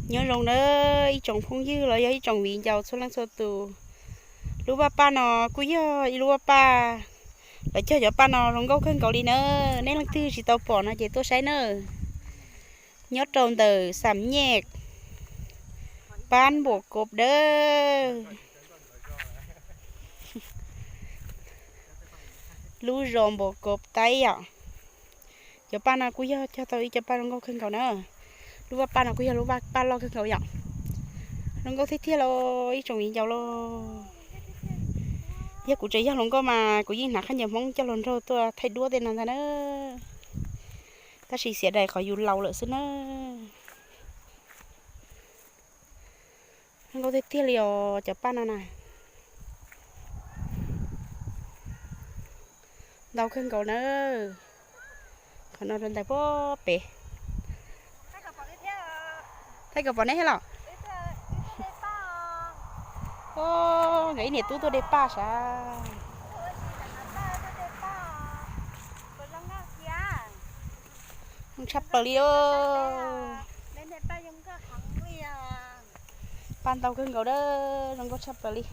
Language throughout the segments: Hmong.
Nyob zoo nawb ib tsoom phooj ywg los yog ib tsoom viv ncaus txhua leej txhua tus. Lub vaj paj no kuj yog ib lub vaj paj, lawv cog cov paj no zoo nkauj kawg nkaus li na. Nej leej twg tsis tau pom no ces tuaj saib na. Nyob rau ntawm Xam Nyej, pab Npum Kos dawb, lub zos Npum Kos Taib yom. Cov paj no kuj yog cog tau ib cov paj zoo nkauj kawg nkaus na. Lub vaj paj no kuj yog lub vaj paj loj kawg nkaus yom. Zoo nkauj tiag tiag lauj ib tsoom viv ncaus lauj. Yog kuv tseem yog hluas nkauj mas kuv yeej hnav khaub ncaws Hmoob coj hluas nraug tuaj thaij duab tej no ntag na. Tab sis xiam dais qhov yus laus lawm xwb na. Zoo nkauj tiag tiag li os cov paj no na. Ntau kawg nkaus na. Qhov no rau ntawm puag pem. Thaij kom pom nej thiab los? Nkawd ib niam tub tuaj de paj sav. Zoo tshaj plaws li os. Paj ntau kawg nkaus dawb, zoo nkauj tshaj plaws li.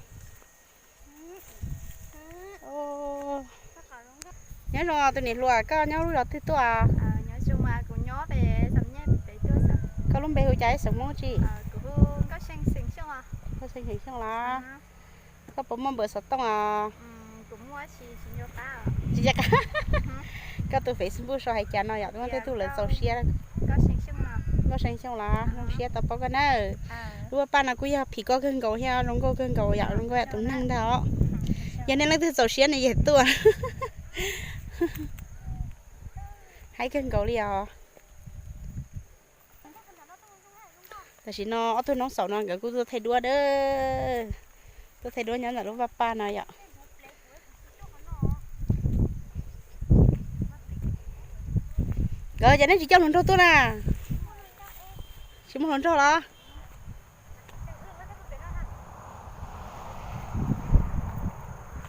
Nyob zoo tus niam hluas, koj nyob lub zos twg tuaj? Koj lub npe hu cas, xeem Hmoob tsi? Koj xeem Xyooj los? Koj puas muaj npawb xov tooj os? Tsis nco qab. Koj tus Facebook sau hais cas no yom, twb muaj tej tug lawv txaus siab. Nkauj Xeeb Xyooj los? Zoo siab tau paub koj na. Lub vaj paj no kuj yog phim koj kawg nkaus thiab zoo nkauj kawg nkaus yom, zoo nkauj yam tus neeg ntag os. Yog nej leej twg txaus siab no ces tuaj. Haib kawg nkaus li os. Tam sim no ob tug noob xaum no nkawd kuj tuaj thaij duab dawb, tuaj thaij duab nyob ntawm lub vaj paj no yom. Nkawd ces nej tsis coj hluas nraug tuaj na? Tsis muaj hluas nraug los?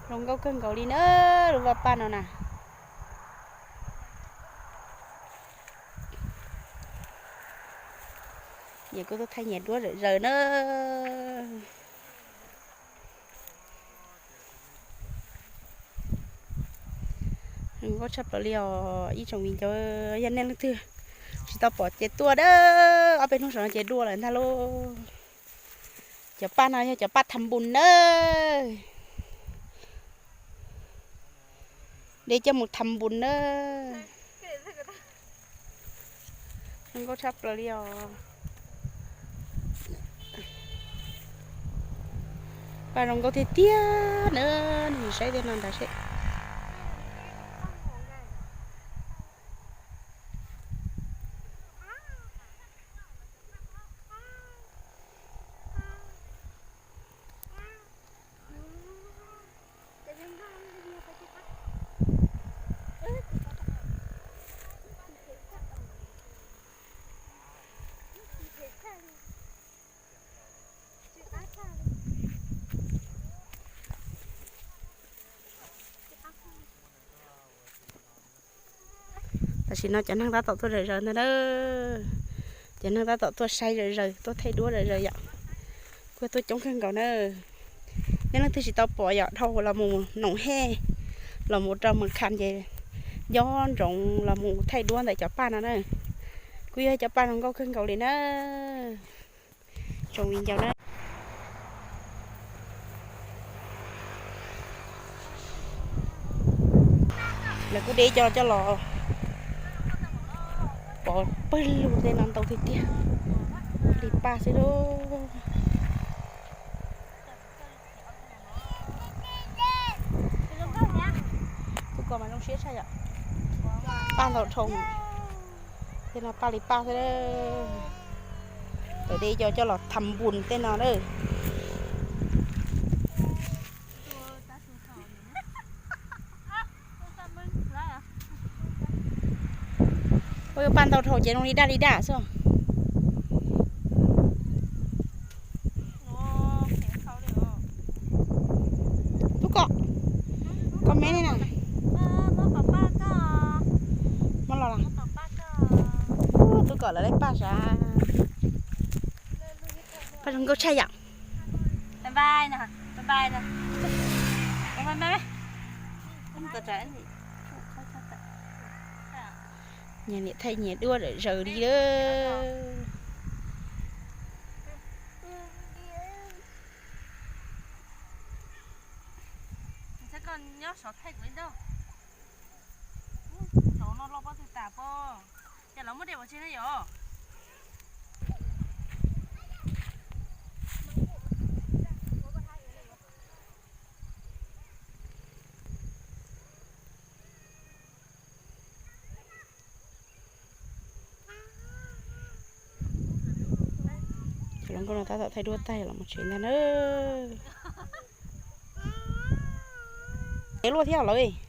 Zoo nkauj kawg nkaus li na, lub vaj paj no na. Nyias kuj tuaj thaij nyias duab zawm zaws na. Zoo nkauj tshaj plaws li os ib tsoom viv ncaus, yog nej leej twg tsis tau pom ces tuaj dawb, ob peb hnub saum no ces dua lawm ntag lauj. Cov paj no yog cov paj tham npus na, de coj mus tham npus na. Zoo nkauj tshaj plaws li os. Paj zoo nkauj tiag tiag na, nej saib tej no ntag seb. Tam sim no cov neeg tab tom tuaj zawm zaws ntag na. Cov neeg tab tom tuaj saib zawm zaws, tuaj thaij duab zawm zaws yom. Kuj tuaj coob kawg nkaus na. Nej leej twg tsis tau pom yom, dhau los mus Noom Hej, los mus rau Mes Khas ces nco ntsoov los mus thaij duab ntawm cov paj no na. Kuj yog cov paj zoo nkauj kawg nkaus li na. Tsoom viv ncaus na. Lawv kuj de cov coj los pov pawg lug tej no ntau tiag tiag. Li paj xwb lauj. Tus ko mas zoo siab tshaj yom. Paj ntau dhau. Tej no paj li paj xwb. Lawv de cov coj los tham npus tej no na. Ua paj ntau dhau ces zoo li daj li daj xwb. Tub Kom, koj me li na. Muab los las. Tub Kom lawv laij paj sav. Paj zoo nkauj tshaj yam. Nyias niam thaij nyias duab zawm li lawm. Nyob sov thaij kuv ib zaug. Cov no loj pob tw tas pob. Cas lawv muab dej pov tseg na yom? Cov hluas nkauj no tab tom thaij duab tag los mus tsev ntag na. Ev luaj thiab lawm.